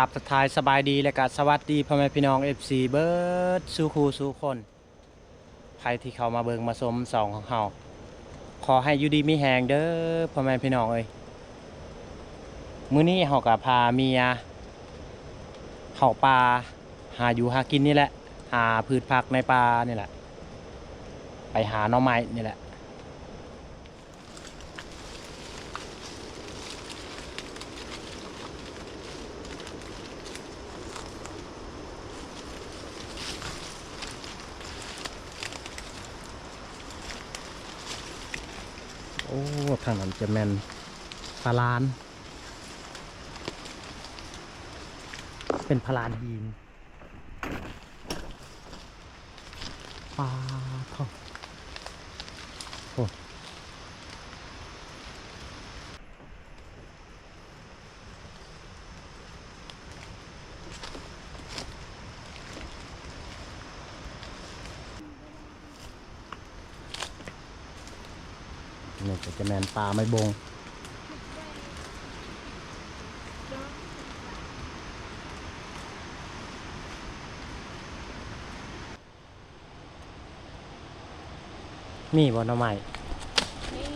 າບທັກທາຍສະບາຍດີ ແລະກະສະຫວັດດີພໍ່ແມ່ພີ່ນ້ອງ ເອັຟຊີ ເບີດສູ່ຄູ່ສູ່ຄົນ. ໃຜທີ່ເຂົ້າມາເບິ່ງມາຊົມຊ່ອງຂອງເຮົາ ຂໍໃຫ້ຢູ່ດີມີແຮງເດີພໍ່ແມ່ພີ່ນ້ອງເອີຍ. ມື້ນີ້ເຮົາກະພາເມຍເຂົ້າປ່າ ຫາຢູ່ຫາກິນນີ້ແຫຼະ ຫາພືດຜັກໃນປ່ານີ້ແຫຼະ ໄປຫາໜໍ່ໄມ້ນີ້ແຫຼະ. ໂອ້ ທາງນັ້ນຈະແມ່ນພະລານ ເປັນພະລານຫີນ. ປາໂທ້ ໂອ້ ນີ້ກໍຈະແມ່ນປ່າໄມ້ບົງ. ມີບໍ່ໜໍ່ໄມ້? ມີ.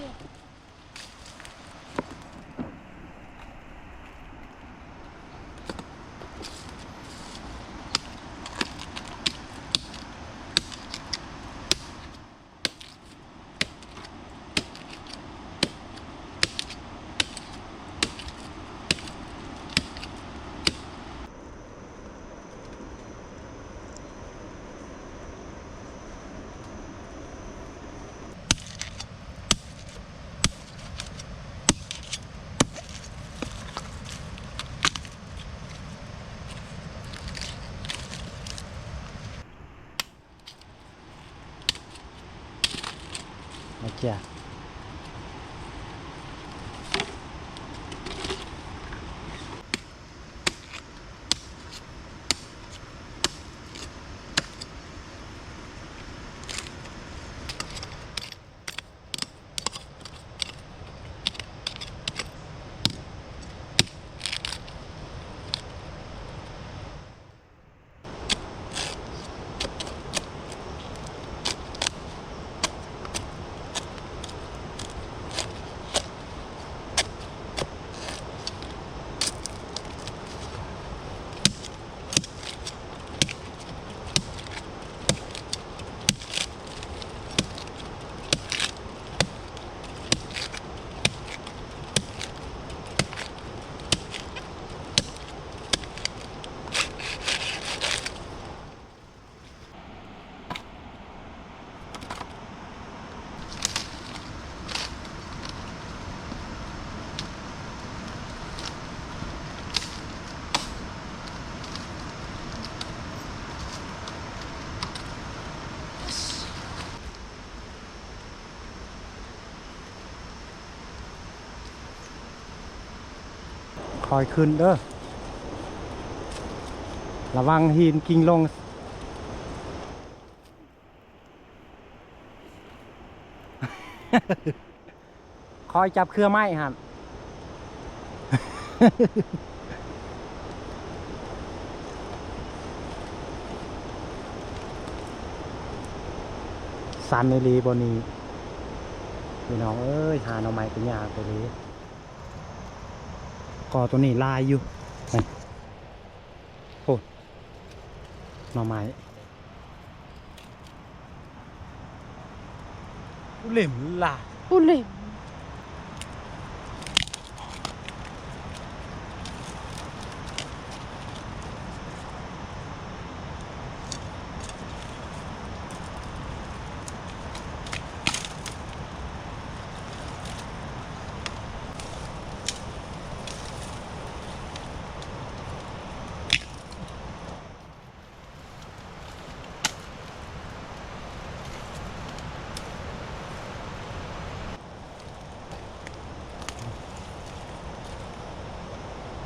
ມາເຈຍ. ຄ່ອຍຂຶ້ນເດີ ລະວັງຫີນກິ່ງລົງ. ຄອຍຈັບເຄືອໄມ້ຫັ້ນ ຊັນອີ່ຫຼີບ່ອນນີ້ ພີ່ນ້ອງເອີຍ ຫາໜໍ່ໄມ້ກໍຍາກອີ່ຫຼີ. ກໍໂຕນີ້ຫຼາຍຢູ່ ໂອ້ ໜໍ່ໄມ້. ປູເຫຼັມລະ ປູເຫຼັມ. ເ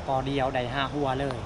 ກໍດຽວໄດ້ຫ້າຫົວເລີຍ.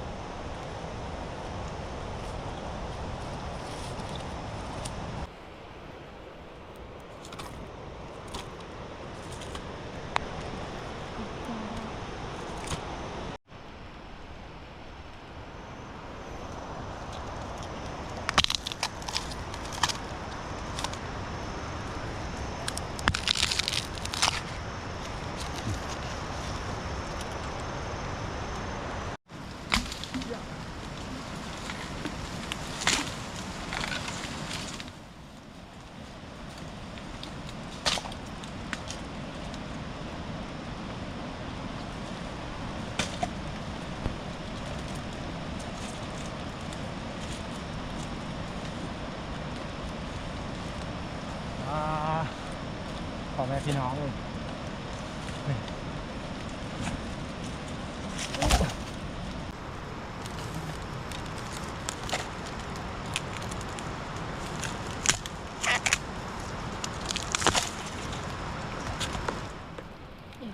ອ່າ ພໍ່ແມ່ພີ່ນ້ອງເອີຍ ນີ້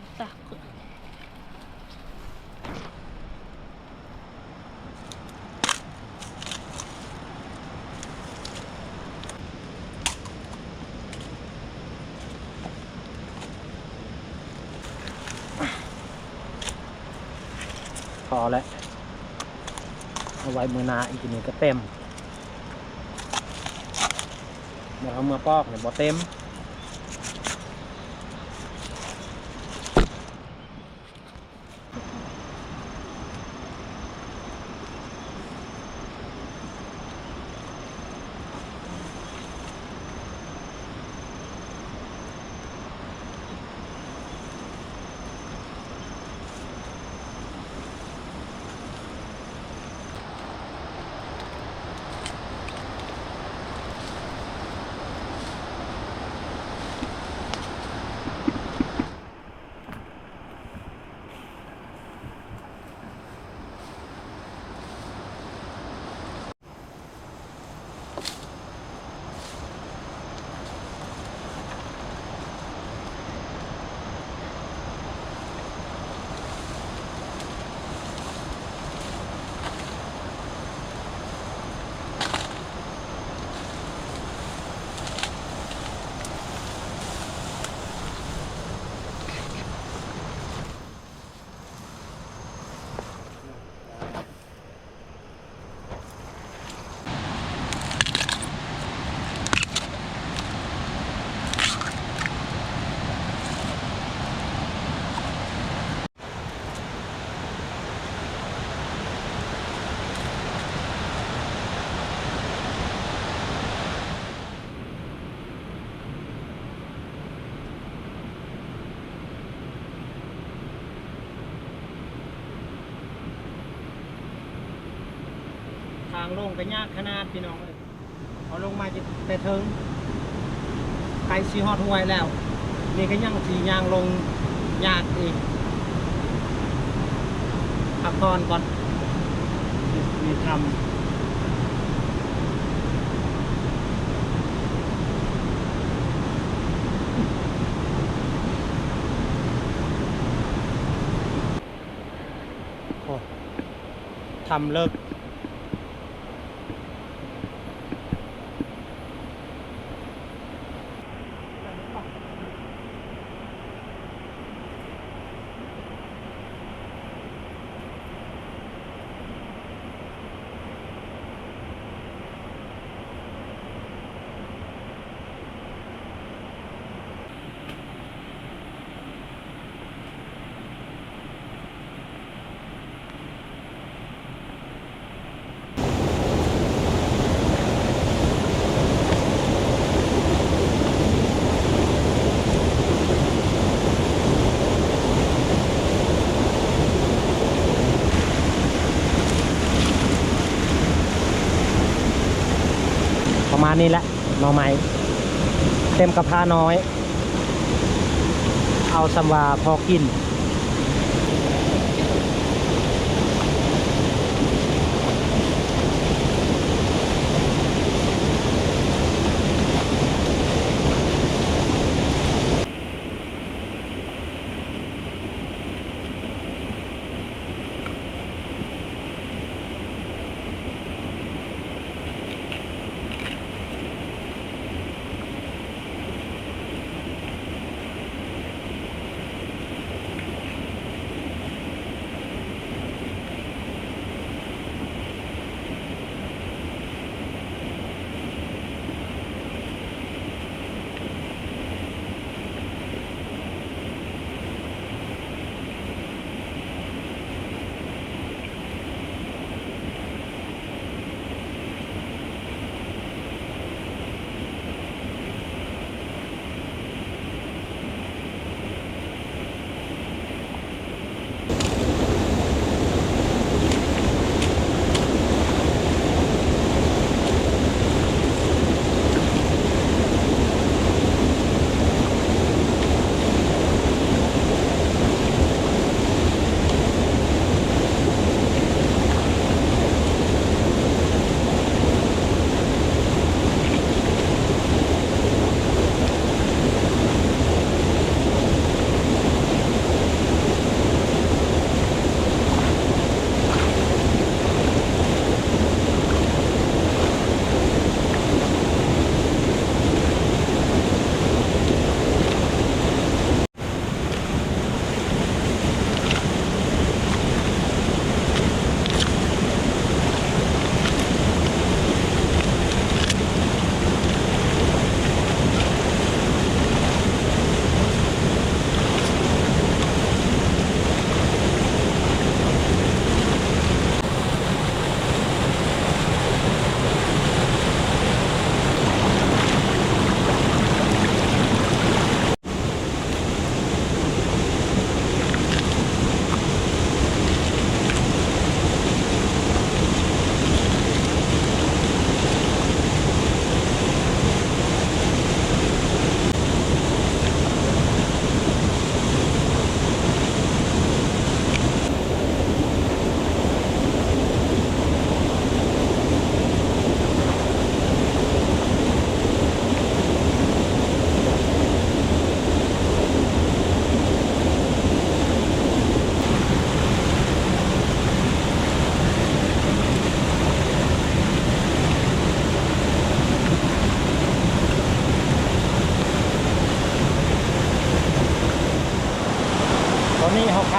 ພໍແລ້ວ ເອົາໄວ້ມື້ໜ້າອີກ ນີ້ກໍເຕັມ. ບໍ່ເອົາເມືອປອກນີ້ບໍ່ເຕັມ. ທາງລົງກໍຍາກຂະໜາດພີ່ນ້ອງເອີຍ. ເຮົາລົງມາຈາກແຕ່ເທິງ ໃກ້ຊິຮອດຫ້ວຍແລ້ວ ນີ້ກໍຍັງຊິຍ່າງລົງຍາກອີກ. ພັກຜ່ອນກ່ອນ ມີທຳ ໂອ້ ທຳເລິກ. ປະມານນີ້ແຫຼະ ໜໍ່ໄມ້ເຕັມກະພານ້ອຍ. ເອົາສ່ຳວ່າພໍກິນ.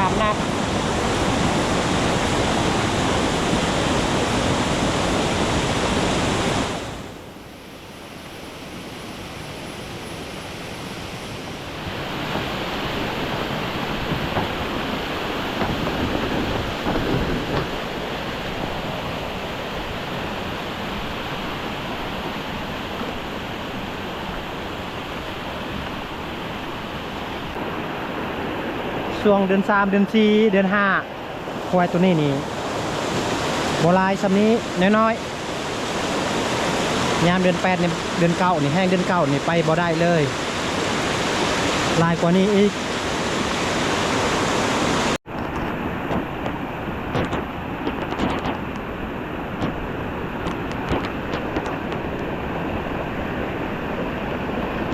ອາບນ້ຳ. ຊ່ວງເດືອນສາມ ເດືອນສີ່ ເດືອນຫ້າ ຄວາຍໂຕນີ້ນີ້ບໍ່ຫຼາຍສ່ຳນີ້ ນ້ອຍໆ. ຍາມເດືອນແປດນີ້ ເດືອນເກົ້ານີ້ ແຮງເດືອນເກົ້ານີ້ໄປບໍ່ໄດ້ເລີຍ ຫຼາຍກວ່ານີ້ອີກ.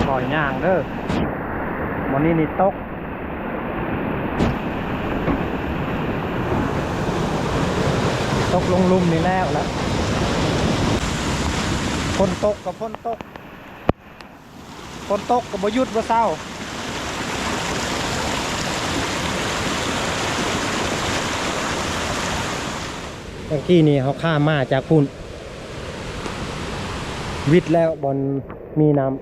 ຄ່ອຍຍ່າງເດີ ມື້ນີ້ນີ້ຕົກ ຕົກລົງລຸ່ມນີ້ແລ້ວລະ ຝົນຕົກກໍຝົນຕົກ ຝົນຕົກກໍບໍ່ຢຸດບໍ່ເຊົາ. ເມື່ອກີ້ນີ້ເຮົາຂ້າມມາຈາກພຸ້ນ ວິດແລ້ວບ່ອນມີນ້ຳ.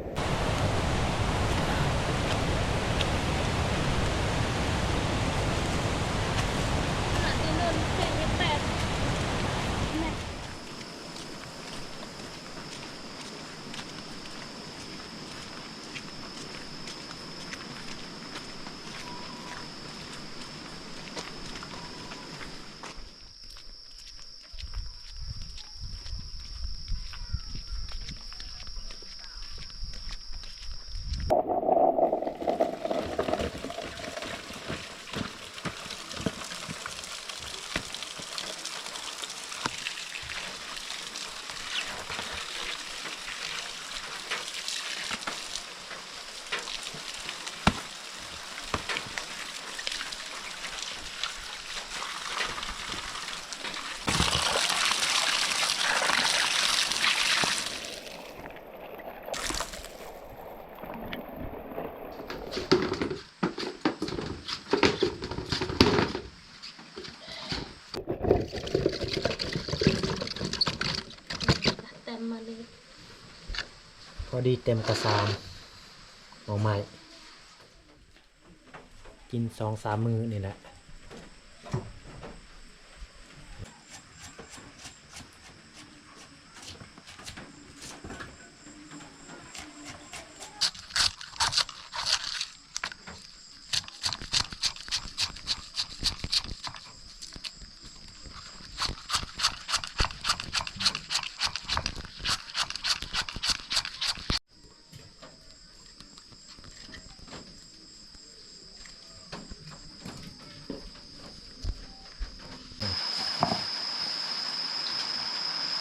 ເຕັມມາເລີຍ ພໍດີເຕັມກະຊາມ ໜໍ່ໄມ້ ກິນສອງສາມມື້ນີ້ແຫຼະ.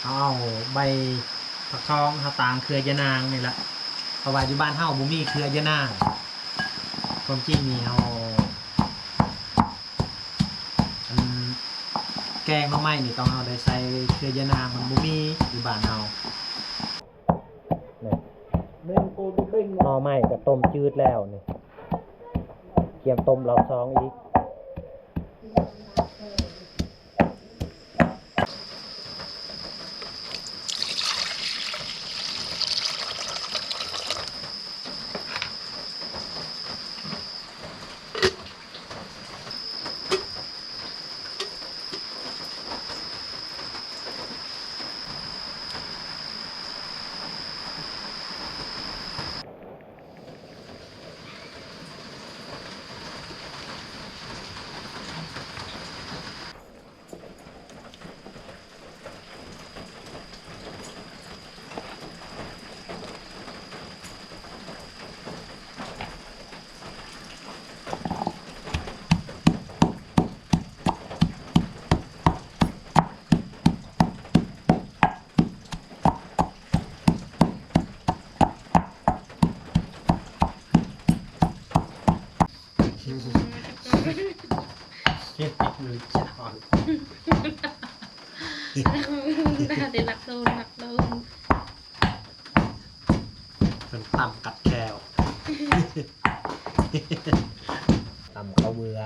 ເຮົາເອົາໃບຜັກທອງ ເຮົາຕາງເຄືອຢານາງນີ້ລະ ເພາະວ່າຢູ່ບ້ານເຮົາບໍ່ມີເຄືອຢານາງ. ຄວາມຈິງນີ້ເຮົາ ອັນ ແກງໜໍ່ໄມ້ນີ້ຕ້ອງເຮົາໄດ້ໃສ່ເຄືອຢານາງ ມັນບໍ່ມີຢູ່ບ້ານເຮົາ. ນີ້ ໜໍ່ໄມ້ກໍຕົ້ມຈືດແລ້ວນີ້ ກຽມຕົ້ມລອບສອງອີກ. ເປັນຕຳກັດແຂ້ວ ຕຳເຂົ້າເບືອ.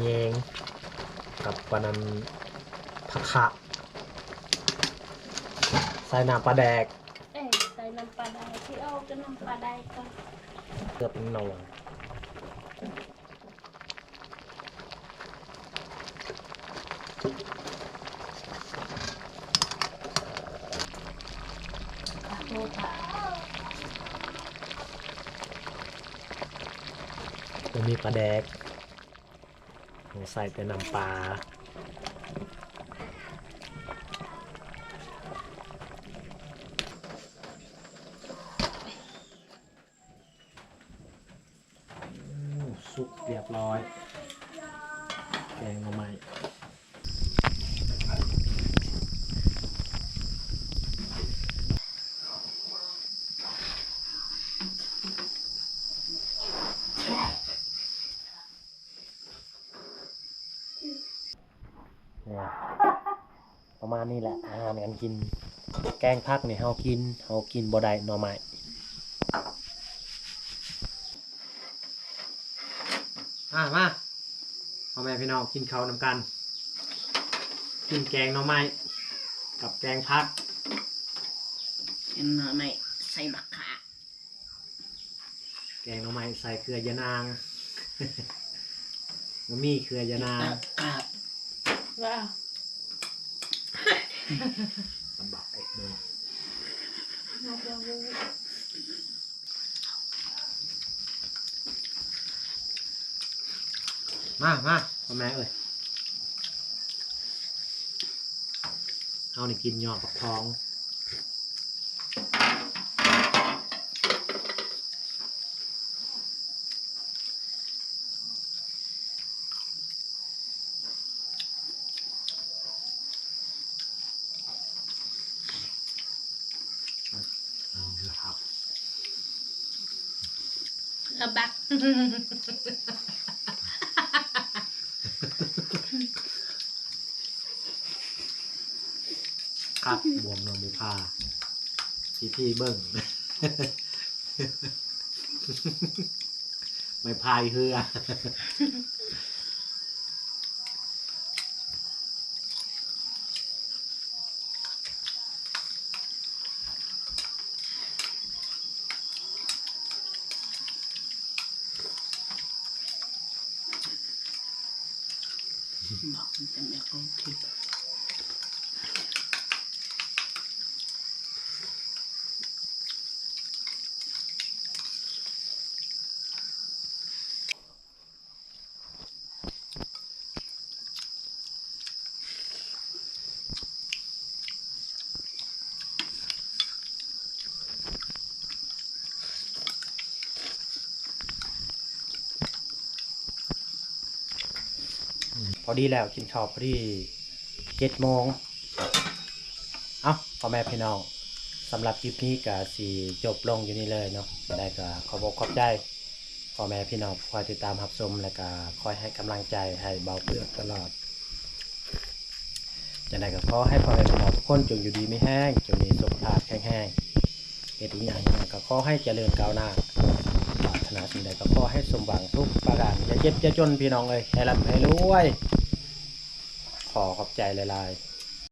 ຍງ ກັບປານນັ້ນ ຜັກຂະ ໃສ່ນ້ຳປາແດກ ເອີ ໃສ່ນ້ຳປາແດກ ທີ່ອອກກໍນ້ຳປາແດກກໍ ເກືອບໜອງ. ບໍ່ມີປາແດກ ເຮົາໃສ່ແຕ່ນ້ຳປາ. ອືມ ສຸກຮຽບຮ້ອຍ ແກງໜໍ່ໄມ້. ປະມານນີ້ແຫຼະ ອາຫານການກິນ ແກງຜັກນີ້ເຮົາກິນ ເຮົາກິນບໍ່ໄດ້ໜໍ່ໄມ້. ມາ ມາ ພໍ່ແມ່ພີ່ນ້ອງ ກິນເຂົ້ານຳກັນ ກິນແກງໜໍ່ໄມ້ກັບແກງຜັກ ແກງໜໍ່ໄມ້ໃສ່ບັກຂ່າ. ແກງໜໍ່ໄມ້ໃສ່ເກືອຍານາງ ບໍ່ມີເກືອຍານາງ ວ່າ ລຳບາກເອກໂດ. ມາ ມາ ພໍ່ແມ່ເອີຍ ເຮົານີ້ກິນຍອດບັກທອງ. ລະບັກ ຄັກ ບວມໜອງບຸພາ ທີ່ພີ່ເບິ່ງ ໄມ້ພາຍເຮືອ. ບອກມັນຈະແມ່ນຂອງທິບ ພໍດີແລ້ວ ກິນເຂົ້າພໍດີເຈັດໂມງ. ເອົ້າ ພໍ່ແມ່ພີ່ນ້ອງ ສຳລັບຄລິບນີ້ກະຊິຈົບລົງຢູ່ນີ້ເລີຍເນາະ. ຈັ່ງໃດກະຂອບອົກຂອບໃຈພໍ່ແມ່ພີ່ນ້ອງທີ່ຄອຍຕິດຕາມຮັບຊົມ ແລະກະຄອຍໃຫ້ກຳລັງໃຈໃຫ້ເບົາເຜືອກຕະຫຼອດ. ຈັ່ງໃດກໍຂໍໃຫ້ພໍ່ແມ່ພີ່ນ້ອງທຸກຄົນຈົ່ງຢູ່ດີມີແຮງ, ຈົ່ງມີສຸຂະພາບແຂງແຮງ, ເຮັດອີ່ຫຍັງກະຂໍໃຫ້ຈະເລີນກ້າວໜ້າ, ປາດຖະໜາສິ່ງໃດກໍຂໍໃຫ້ສົມຫວັງທຸກປະການ, ຢ່າເຈັບຢ່າຈົນພີ່ນ້ອງເອີຍ, ໃຫ້ລ່ຳໃຫ້ລວຍ. ຂໍຂອບໃຈຫຼາຍໆ.